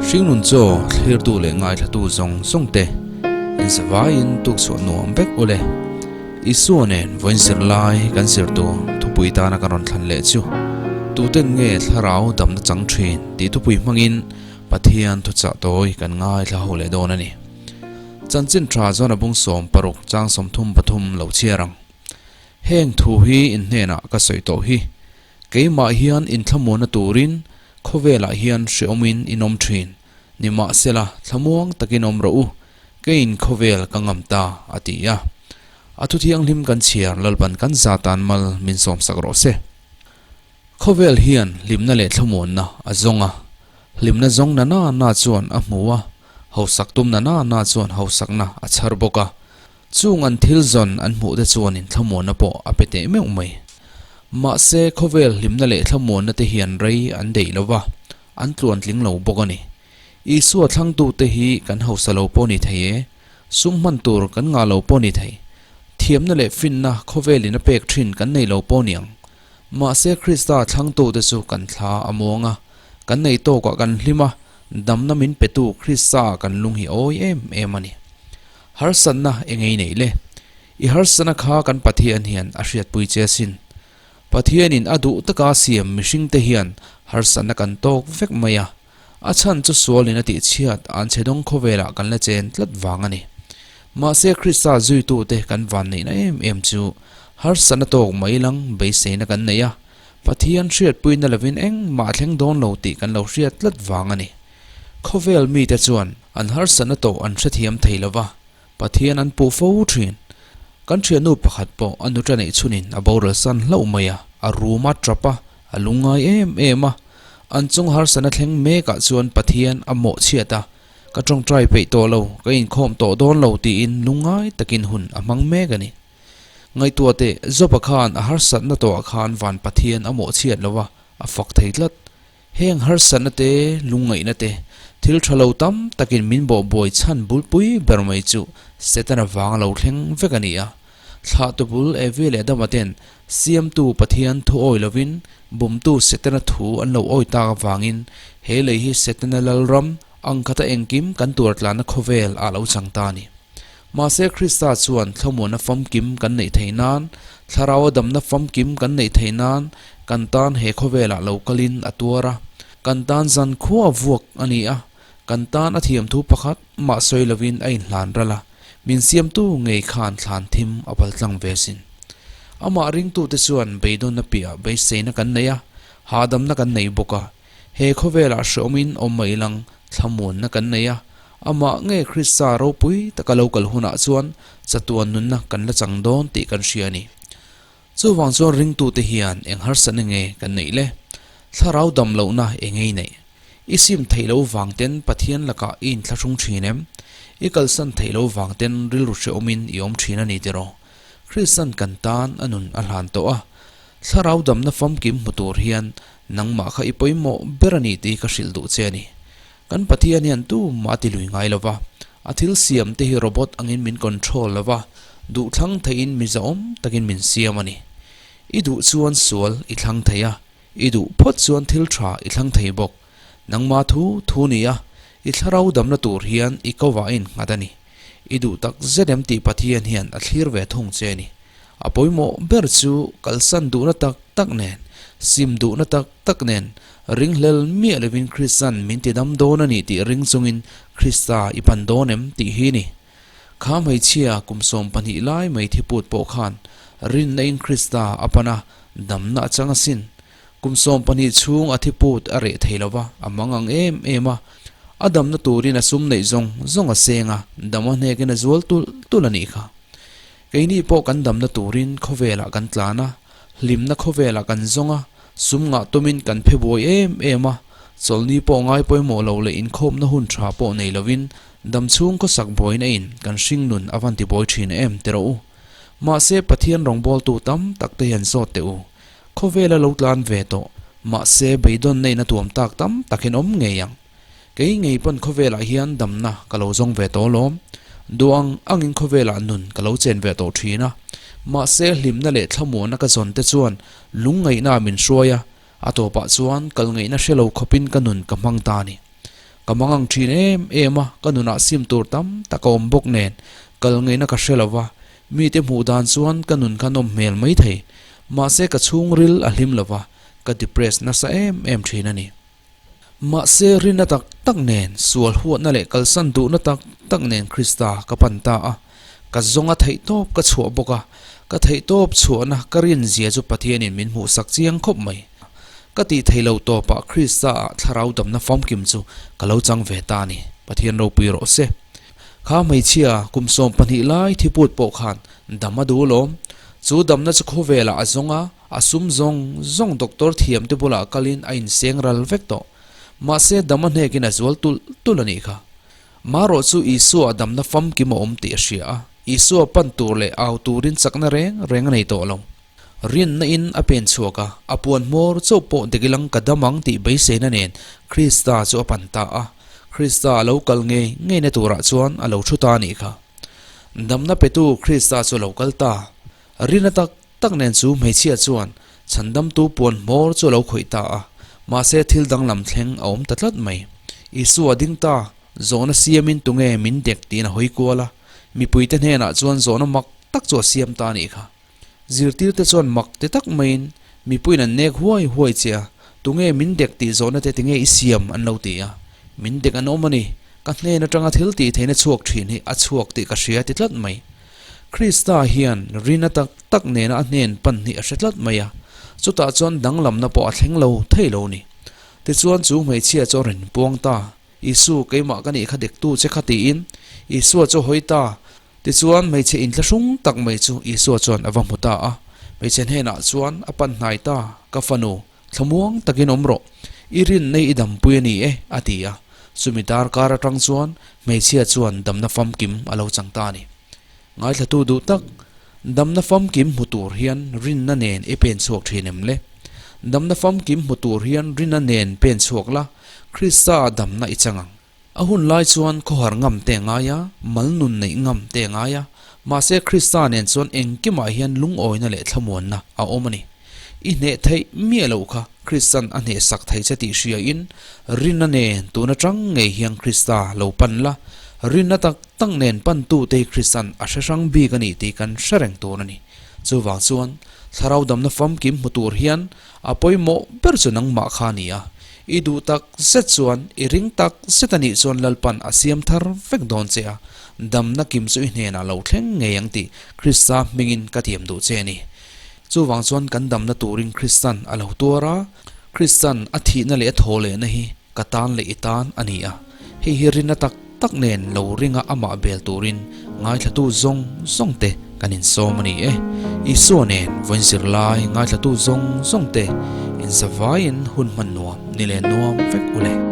Hringnun chaw thlirtu leh ngaithlatu zawng zawng te inzavaiin tukchhuah nuam vek u le. Isua nen vawiin zir lai kan zir tur thupui tana kan rawn thlan leh chu tuten nge thlarau damna chang thin tih thupui hmangin Pathian thuchah tawi kan ngaithla ho leh dawn a ni. Chanchin tha chuan a bung 60 chang 33 lo chhiar ang. Heng thu hi in hnenah ka sawi tawh hi. Keimah hian inthlamuanna turin khawvelah hian hreawmin in awm thin. Nimahsela, thlamuang takin awm rawh u, keiin khawvel ka ngam ta, a ti a. A thu thianghlim kan chhiar Lalpan kan za tan mal min sawmsak rawh se. Khawvel hian hlimna leh thlamuanna a zawng a, hlimna zawng na na na chuan a hmu a, hausak tum na na na chuan hausakna a chhar bawk a. Chung an thil zawn an hmuh te chuanin thlamuanna pawh a pe teh meuh mai. Mahse, khawvel hlimna leh thlamuanna te hian rei an deih lo va, an tluantling lo bawk a ni. Isua thlangtute hi kan hausa lo pawh ni thei e, sum hman tur kan ngah lo pawh ni thei, thiamna leh finna khawvelin a pek thin kan nei lo pawh niang. Mahse Krista thlangtute chu kan thla a muang a, kan nei tawkah kan hlim a, damna min petu Krista kan lung hi awi em em a ni. Harsatna engei neih le? I harsatna kha kan Pathian hian a hriatpui che asin. Pathianin a duh taka siam mihringte hian harsatna kan tawk vek mai a, a chhan chu sualin a tihchhiat an chhe dawng khawvelah kan la chen tlat vang a ni. Mahse Krista zuitute kan vanneihna em em chu harsatna tawk mai lang beiseina kan nei a, Pathian hriatpuina lovin engmah a thleng dawn lo tih kan lo hriat tlat vang a ni. Khawvel mite chuan an harsatna tawh an hrethiam thei lova, Pathian an puh fo thin. Kan thiannu pakhat pawh a nuta neih chhunin a boral san hlauh mai a, a rum a tap a, a lungngai em em a. An chung harsatna thleng mekah chuan Pathian a mawhchhiat a, ka tawngtai peih tawh lo, ka inkhawm tawh dawn lo tiin lungngai takin hun a hmang mek a ni. Ngaihtuah teh, Job-a khan a harsatna tawhah khan van Pathian a mawhchhiat lo a, a fak thei tlat. Heng harsatna te, lungngaihna te, thil tha lo tam takin min bawhbuai chhan bulpui ber mai chu Setana vanga lo thleng vek a ni a. Thlahtu bul Evi leh Adama ten Siamtu Pathian thu awi lovin bumtu Setana thu an lo awi tak avangin he lei hi Setana lalram ang khata engkim kan tuartlanna khawvel ah lo chang ta a ni. Mahse Krista chuan thlamuanna famkim kan neih theih nan, Thlarau a damna famkim kan neih theih nan kan tan he khawvelah lo kalin a tuar a. Kan tan zan khua vuak a ni a, kan tan a thiamthu pakhat mah sawi lovin a inhlan ral a, min siamtu ngei khan thlan thim a paltlang ve sin. Amah ringtute chuan beidawnna piah beiseina kan nei a, hahdamna kan nei bawk a. He khawvelah hreawmin awm mai lang thlamuanna kan nei a, amah nge Krista ropui taka lo kal hunah chuan chatuan nunna kan la chang dawn tih kan hria a ni. Chuvang chuan ringtute hian eng harsatna nge kan neih le? Thlarau dam lohna eng ei neih? I sim theih lo vang ten Pathian lakah i inthlahrung thin em? I kalsan theih lo vang ten rilru hreawmin i awm thin a ni tiraw? Kristan kan tan a nun a hlan tawh a, thlarau damna famkim hmu tur hian nangmah kha i pawimawh ber a ni tih ka hrilh duh che a ni. Kan Pathian hian tumah a ti lui ngai lo va, a thil siam te hi robot angin min control lo va, duh thlang theihin mi zahawm takin min siam a ni. I duh chuan sual i thlang thei a, i duh phawt chuan thil tha i thlang thei bawk. Nangmah thu thu ni a, i thlarau damna tur hian i kovah a innghat a ni. I duh tak zet em tih Pathian hian a thlir ve thung che a ni. A pawimawh ber chu kalsan duhna tak tak nen, sim duhna tak tak nen, ringhlel miah lovin Kristan min ti dam dawn a ni tih ring chungin Krista i pan dawn em tih hi ni. Kha hmeichhia kum 12 lai mai thiput pawh khan rinna in Krista a pan a, damna a chang asin. Kum 12 chhung a thiput a reh thei lova, a mang ang em em a. A damna turin a sum neih zawng zawng a seng a, dam a hnekin a zual tulh tulh a nih kha. Keini pawh kan damna turin khawvelah kan tlan a, hlimna khawvelah kan zawng a, sum ngah tumin kan phe buai em em a, chawlhni pawh ngai pawimawh lo leh inkhawmna hun tha pawh nei lovin damchhung khawsak buaina in kan hringnun a van ti buai thin em ti rawh u. Mahse Pathian rawngbawltu tam tak te hian zawt teh u. Khawvela lo tlan ve tawh, mahse beidawnna in a tuam tak tam takin awm ngei ang. Kei ngei pawn khawvelah hian damna ka lo zawng ve tawh alawm. Duh ang angin khawvelah nun ka lo chen ve tawh thin a. Mahse hlimna leh thlamuanna ka zawn te chuan lungngaihna min hruai a, a tawpah chuan kal ngaihna hre lo khawpin ka nun ka hmang ta a ni. Ka mangang thin em em a, ka nunah sim tur tam tak a awm bawk nen kal ngaihna ka hre lo va, mite hmuh dan chuan ka nun kha nawm hmel mai thei. Mahse ka chhungril a hlim lo va, ka depress nasa em em thin a ni. Mahse rinna tak tak nen, sual huatna leh kalsan duhna tak tak nen Krista ka pan ta a, ka zawnga theihtawp ka chhuah bawk a, ka theihtawp chhuahna ka rinzia chu Pathianin min hmuhsak chiang khawp mai. Ka tih theih loh tawpah Krista-ah thlarau damna famkim chu ka lo chang ve ta a ni, Pathian ropui rawh se. Kha hmeichhia kum 12 lai thiput pawh khan dam a duh lawm. Chu damna chu khawvelah a zawng a, a sum zawng zawng doctor thiam te bulah kalin a inseng ral vek tawh. Mahse dam a hnekin a zual tulh tulh a nih kha. Marawh chu Isua damna famkim a awm tih a hria a, Isua pan tur leh au turin chakna reng reng a nei tawh lo. Rinna in a pen chhuak a, a puan hmawr chauh pawh dekilang ka dam ang tih beiseina nen Krista chu a pan ta a. Krista a lo kal ngei ngeina turah chuan a lo thu ta a nih kha. Damna petu Krista chu a lo kal ta. Rinna tak tak nen chu hmeichhia chuan chhandamtu puan hmawr chu a lo khawih ta a, mahse thil danglam thleng a awm ta tlat mai. Isua a ding ta, zawhna siamin tunge min dek tiin a hawi kual a, mipuite hnenah chuan zawhna mak tak chu a siam ta a nih kha. Zirtirte chuan mak ti tak maiin mipuiin an nek huai huai che a, tunge min dek tih zawhna te tinge i siam an lo ti a, min dek an awm a ni, ka hnen atanga thil tih theihna chhuak thin hi a chhuak tih ka hria ti tlat mai. Krista hian rina tak tak nena a hnen pan hi a hre tlat mai a, chutah chuan danglamna pawh a thleng lo thei lo ni. Tichuan chu hmeichhia chu a rawn puang ta, Isu keimah ka nih kha dektu che kha tiin Isua chu a hawi ta. Tichuan, hmeichhe inthlahrung tak mai chu Isua chuan a va hmu ta a. Hmeichhe hnenah chuan a pan hnai ta, Ka fanu, thlamuang takin awm rawh. I rinna i dampui a ni e, a ti a. Chumi darkar atang chuan hmeichhia chuan damna famkim a lo chang ta a ni. Ngaithlatu duh tak, damna famkim hmu tur hian rinna nen i pen chhuak thin em le? Damna famkim hmu tur hian rinna nen pen chhuak la, Krista damna i chang ang. A hun lai chuan khawhar ngam te a ngai a, mal nun neih ngam te a ngai a, mahse Krista nen chuan engkimah hian lungawina leh thlamuanna a awm a ni. I hneh theih miah loh kha Kristan a hneh sak thei che tih hriain rinna nen tun atang ngei hian Krista lo pan la, rinna tak tak nen pantute hi Kristan a hre hrang bik a ni tih kan hre reng tur a ni. Chuvang chuan thlarau damna famkim hmu tur hian A pawimawh ber chu nangmah kha a ni a, i duh tak zet chuan i ring tak zet a nih chuan Lalpan a siam thar vek dawn che a, damna kim chu i hnenah lo thleng ngei ang tih Krista hmingin ka tiam duh che a ni. Chuvang chuan kan damna turin Kristan a lo tuar a, Kristan a thihna leh a thaw lehna hi ka tan leh i tan a ni a, hei hi rinna tak tak nen lo ringa amah bel turin ngaithlatu zawng zawng te kan insawm a ni e. Isua nen vawiin zirlai ngaithlatu zawng zawng te inzavaiin hun hman nuam ni leh nuam vek u le.